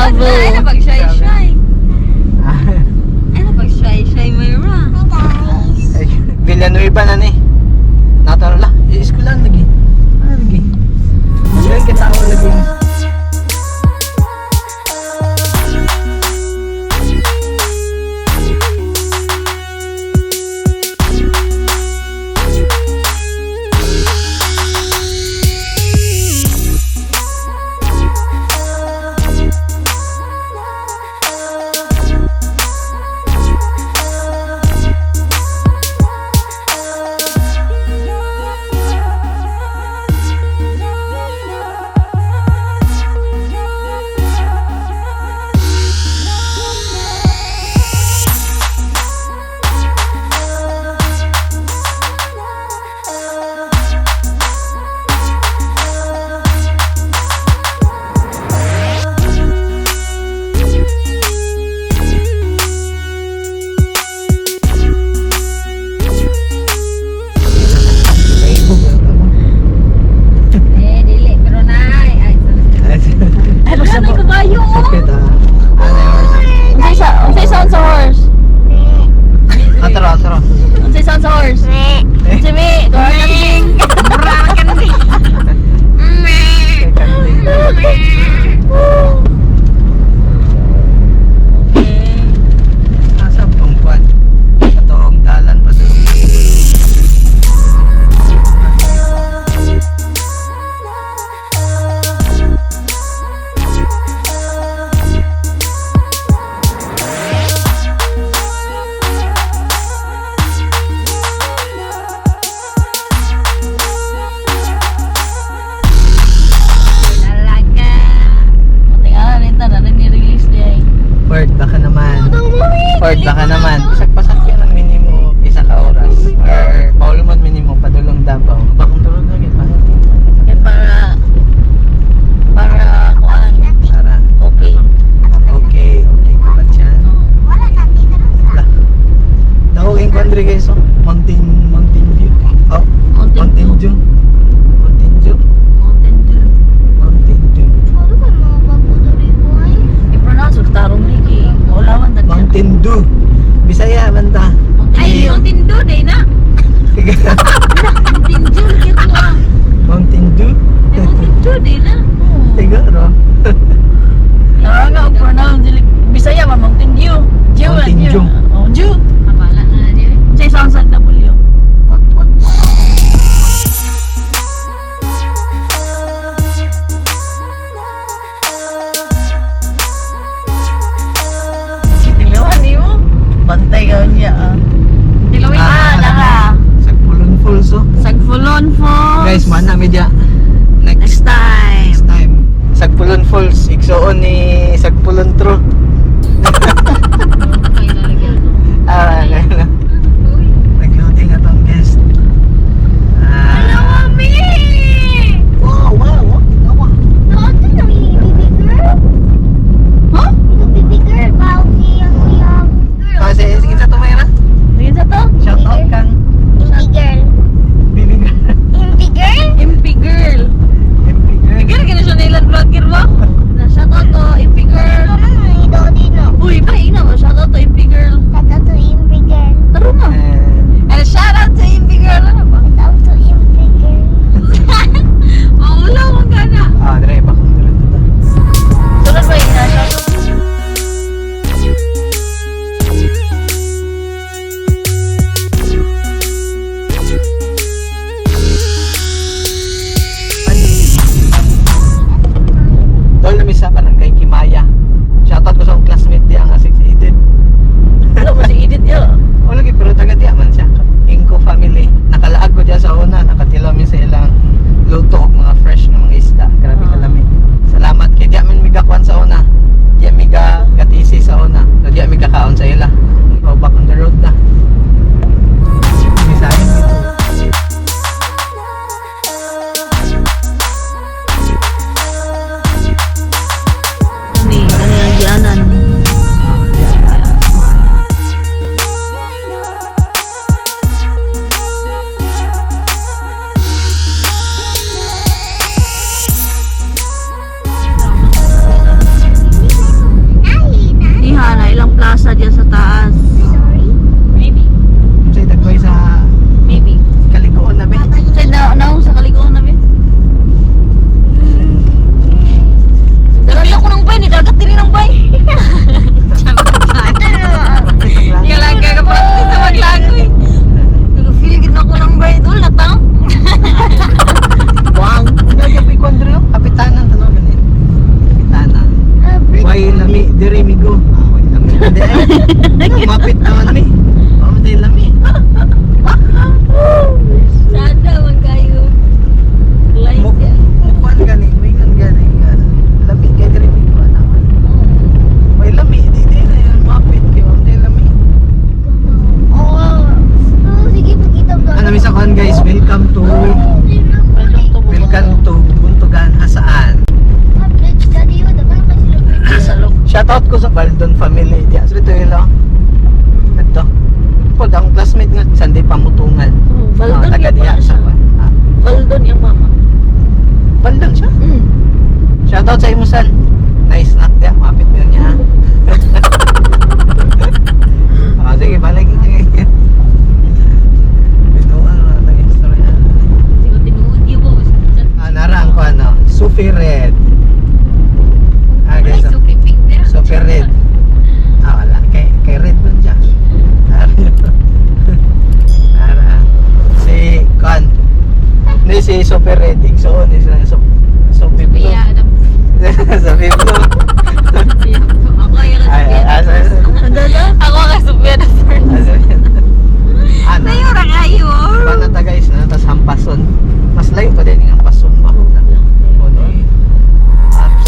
Travel. Ay, napag-shy-shy. Ay, napag-shy-shy, Myra. Hi guys. Ay, Villanueva na ni. Nataro la. Eskwelahan lagi. Ah, lagi. Eskwelahan kita ako lagi. Eh, dili. Pero nay. Ay, sorry. Ay, Wala na pagsabot. kabayo, oh. Sakit ah. Ano yung Unsay sound sa horse? Atro, atro. Unsay sound sa horse? Unsay me? Kanding. Kanding. Kay kanding. Asa pang kwan? Katoong dalan pa doon. Talaga. Tingnan rin ta na ni-release niya eh. Ford, baka naman. Ford, baka naman. Pasak-pasak yan ang minimo isa ka oras. Or Paulo man minimo, padulong Davao. Bakong tulog na yun. Eh, para para kuan. Para, Okay. okay, okay. Kapat siya. Wala nandito na sa. La. Dako yung country guys, oh. Mountain View. Oh, Mountain Mountain Dew. Dew. Mountain Dew. Mountain Dew. Mountain Dew. Ano ba mga bago diri boy? I-pronounce og tarong ni kay maulawan ta niya. Mountain Dew. Bisaya, banta. Ay, Mountain Dew, day na. Sige. Mountain Dew, cute mo ah. Mountain Dew. Ay, Mountain Dew, day na. Siguro. Tarong nga og pronounce dili Bisaya man Mountain Dew. Dew man, Mountain Dew. Dew. Oh, Dew. Kabala na na dili. Unsay sound sa W? Put put. Tilawan nimo. Bantay ka niya ah. Dilawin Ah, na. naka. Sagpulon Falls, oh. Sagpulon Falls. Guys, mana media. Next Next time. Next time. Sagpulon Falls, igsuon ni Sagpulon True. Ay, lalagyan. Ah, ano. Uy. Nag-loading atong guest. Ah. Mami! Wow. Wow. Nato na yung baby girl. Huh? Yung baby girl ba ang uyab? Kasi sige sa tumira. Tingin sa to? Shout out kang Baby girl. baby girl. Baby girl? MP girl. MP girl. Bigyan ka na siya na ilan vlogger ba? Na shout out to MP girl. Ano na Diri migo. Ah, wait lang. Hindi ay. Mapit naman mi. Pamatay lami. Sada man kayo. Light yan. Mukuan gani, mingon gani nga. Lami kay diri migo ana man. May lami di di na yan mapit kay pamatay lami. Oo. Oh, sige, pagkita mo. Ano mi sa kuan, guys, welcome to Buntugan Hasaan. Shout out ko sa Baldon family diya. So ito yun lang. Ito. Pod ang classmate nga Sunday pamutungan. Oh, Baldon Ah, taga yung diya pala sa siya. kuan. Ah, Baldon yung mama. Baldon siya. Shout out sa imo san. Nice snack diya. Mapit mo yun niya. Ah, sige, balik na. Bituan na tayo istorya. Hindi ko tinuod yun po. Ah, nara ang kuan no. Sufi Red. Ah, Ay, guys. Oh. Sufi Pink na. Sufi Red. Ah, wala. Kay Red man siya. Nara. Si kuan. Ni si Super Red. So, ni sila Sufi Blue. Sophia, ano? Sufi Blue. Sophia. Ako yung Ay, Sophia. ay, ay, ay. Ako ang Sophia na first. Ano? Layo ra kayo. Paano ta, guys, na tas hampason. Mas layo pa din ang hampason ba? Ono eh. Apps.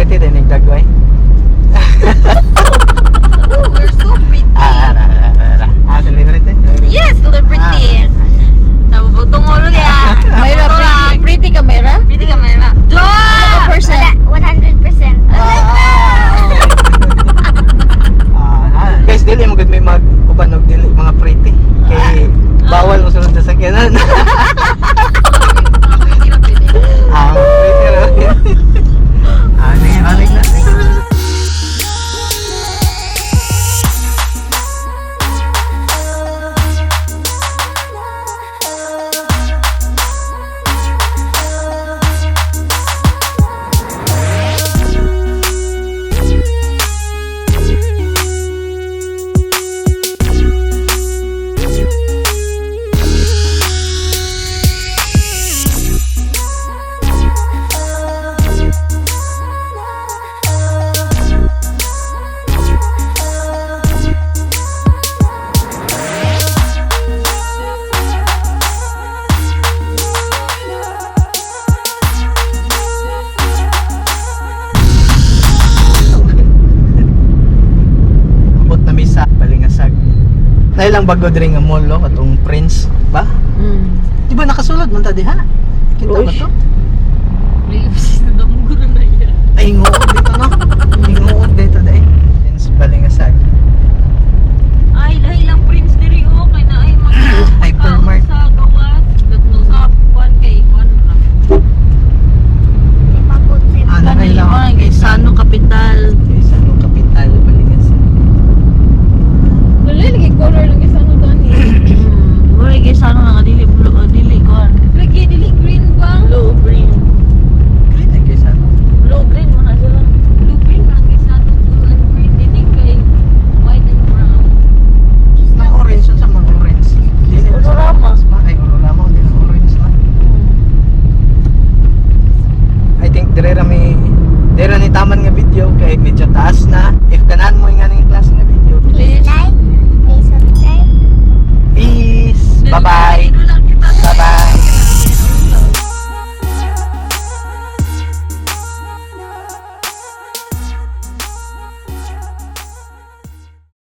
Pretty din nagdagway. Oh, we're so pretty. Ah, ara, ara, ara. Ah, celebrity. Yes, celebrity. Nabubutong ulo niya. Mayra, pretty, pretty ka, Mayra? Pretty ka, Mayra. Duh! Percent. 100%. Ah, guys, dili mo gud may mag uban og dili mga pretty. Kay bawal mo sulod sa sakyanan. Ah, pretty ra. Ah, sige, balik na. Abot na mi sa Balingasag. Dahil lang bago diri nga mall lo katong Prince ba? Di ba nakasulod man ta diha? Kita ba Uy. to? Damguro na yan. Ay, nguod dito no. Nguod dito dai. Prince Balingasag. Ay, lahi lang prince diri oh kay na ay mga Hypermart. Sa gawas, tatlo sa kuan kay kuan ra. Ah, nanay lang. Kay Sano Kapital. Kay Sano Kapital Balingasag. Wala lagi color lang sa ano gani. Mura kay Sano nga dili blue, ah, dili kuan. Lagi dili green ba? Blue green. Green na kay Sano. Blue green mo na sila. Blue green lang kay sa ano, blue and green dili kay white and brown. Nang orange yun sa mga orange. Dili na sa Ororama. Ma, ay Ororama hindi na orange na. I think dire ra may dire ni taman nga video kay medyo taas na. If tanan mo yung aning klase nga video. Please. Like, please subscribe. Peace. Bye-bye.